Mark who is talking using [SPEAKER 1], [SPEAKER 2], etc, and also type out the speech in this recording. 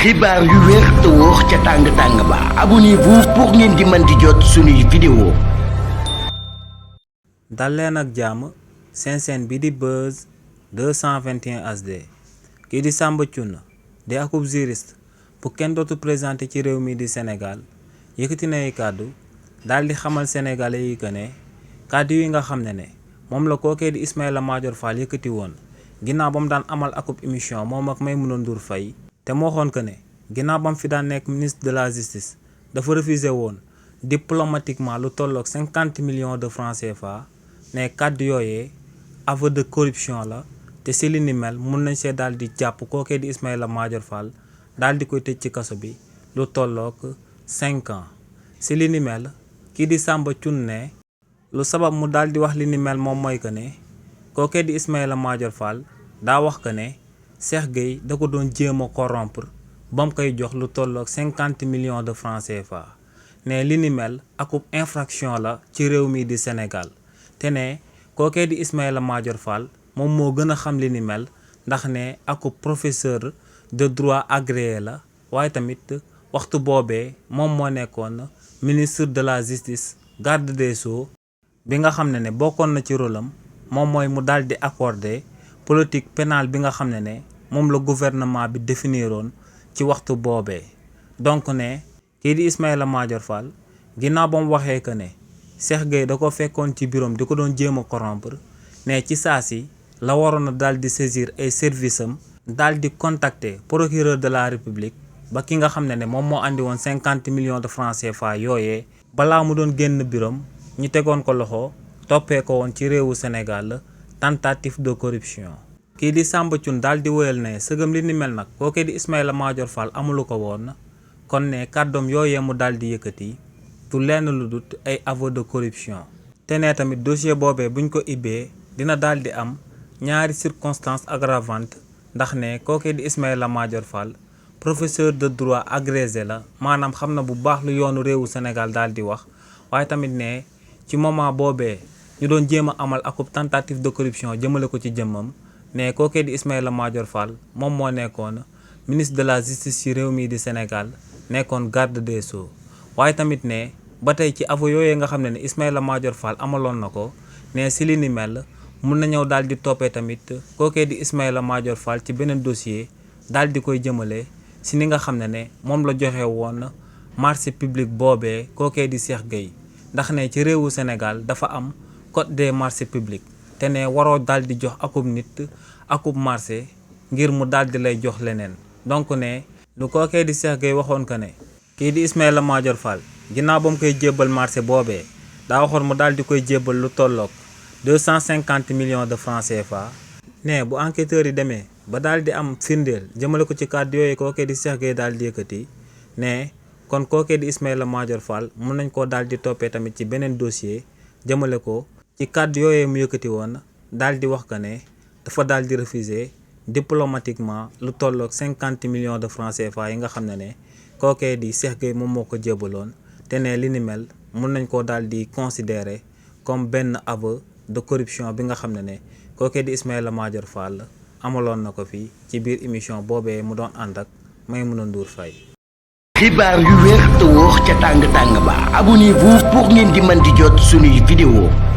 [SPEAKER 1] xibaar yu wér te wóor ca tàng-tàng ba abonnez-vous pour ngeen di mën di jot suñuy vidéo.
[SPEAKER 2] dal leen ak jàmm seen chaîne bi di Buzz 221 HD kii di Samba Thioune di akub juriste bu kenn dootu présenté ci réew mi di Sénégal yëkkati na ay kàddu daal di xamal sénégalais yi que ne kàddu yi nga xam ne moom la kookee di Ismaïla Madior Fall yëkkati woon ginnaaw ba mu daan amal akub émission moom ak Maïmouna Ndour Faye te moo waxoon que ne ginnaaw ba mu fi daan nekk ministre de la justice dafa refusé woon diplomatiquement lu tolloog 50 millions de francs CFA ne kàddu yooyee aveu de corruption la te si li ni mel mun nañ see daal di jàpp kookee di Ismaïla Madior Fall daal di koy tëj ci kaso bi lu tolloog 5 ans si li ni mel kii di Samba Thioune ne lu sabab mu daal di wax li ni mel moom mooy que ne kookee di Ismaïla Madior Fall daa wax que ne Cheikh Gueye da ko doon jéem a corrompre ba mu koy jox lu tolloog 50 millions de francs CFA ne li ni mel akub infraction la ci réew mi di Sénégal te ne kookee di Ismaïla Madior Fall moom moo gën a xam li ni mel ndax ne akub professeur de droit agréé la waaye tamit waxtu boobee moom moo nekkoon ministre de la justice garde des sceaux bi nga xam ne bokkoon na ci rôle am moom mooy mu daal di accorder politique pénale bi nga xam ne moom la gouvernement bi définiroon ci waxtu boobee donc ne kii di Ismaïla Madior Fall ginnaaw ba mu waxee que ne Cheikh Gueye da ko fekkoon ci bureau di ko doon jéem a corrompre ne ci saa si la waroon a daal di saisir ay service am daal di contacter procureur de la république ba ki nga xam ne moom moo andi woon 50 millions de francs CFA yooyee balaa mu doon génn bureau ñu tegoon ko loxo toppee ko woon ci réewu Sénégal tentative de corruption. kii di Samba Thioune daal di wóyal ne sëgëm li ni mel nag kookee di Ismaïla Madior Fall amulu ko woon kon ne kàddoom yooyee mu daal di yëkkati du lenn lu dut ay aveu de corruption te ne tamit dossier boobee buñ ko ibbee dina daal di am ñaari circonstances aggravantes ndax ne kookee di Ismaïla Madior Fall professeur de droit agrégé la maanaam xam na bu baax lu yoonu réewu Sénégal daal di wax waaye tamit ne ci moment boobee ñu doon jéem a amal akub tentative de corruption jëmale ko ci jëmmam ne kookee di Ismaïla Madior Fall moom moo nekkoon ministre de la justice ci réew mi di Sénégal nekkoon garde des sceaux waaye tamit ne ba tey ci aveu yooyee nga xam ne Ismaïla Madior Fall amaloon na ko ne si li ni mel mun na ñëw daal di toppee tamit kookee di Ismaïla Madior Fall ci beneen dossier daal di koy jëmale si ni nga xam ne moom la joxe woon marché public boobee kookee di Cheikh Gueye ndax ne ci réewu Sénégal dafa am code des marchés publics te ne waroo daal di jox akub nit akub marché ngir mu daal di lay jox leneen donc ne lu kookee di Cheikh Gueye waxoon que ne kii di Ismaïla Madior Fall ginnaaw ba mu koy jébbal marché boobee daa waxoon mu daal di koy jébbal lu tolloog 250 millions de francs CFA ne bu enquêteurs yi demee ba daal di am firndeel jëmale ko ci kàddu yooyu kookee di Cheikh Gueye daal di yëkkati ne kon kookee di Ismaïla Madior Fall mun nañ koo daal di toppee tamit ci beneen dossier jëmale ko ci kàddu yooyee mu yëkkati woon daal di wax que ne dafa daal di refuser diplomatiquement lu tolloog 50 millions de francs CFA yi nga xam ne kookee di Cheikh Gueye moom moo ko jébbaloon te ne li ni mel mun nañ koo daal di considérer comme benn aveu de corruption bi nga xam ne kookee di Ismaïla Madior Fall amaloon na ko fii ci biir émission boobee mu doon ànd ak Maïmouna Ndour Faye.
[SPEAKER 1] xibaar yu wér te wóor ca tàng-tàng ba abonnez-vous pour ngeen di mën di jot suñuy vidéo.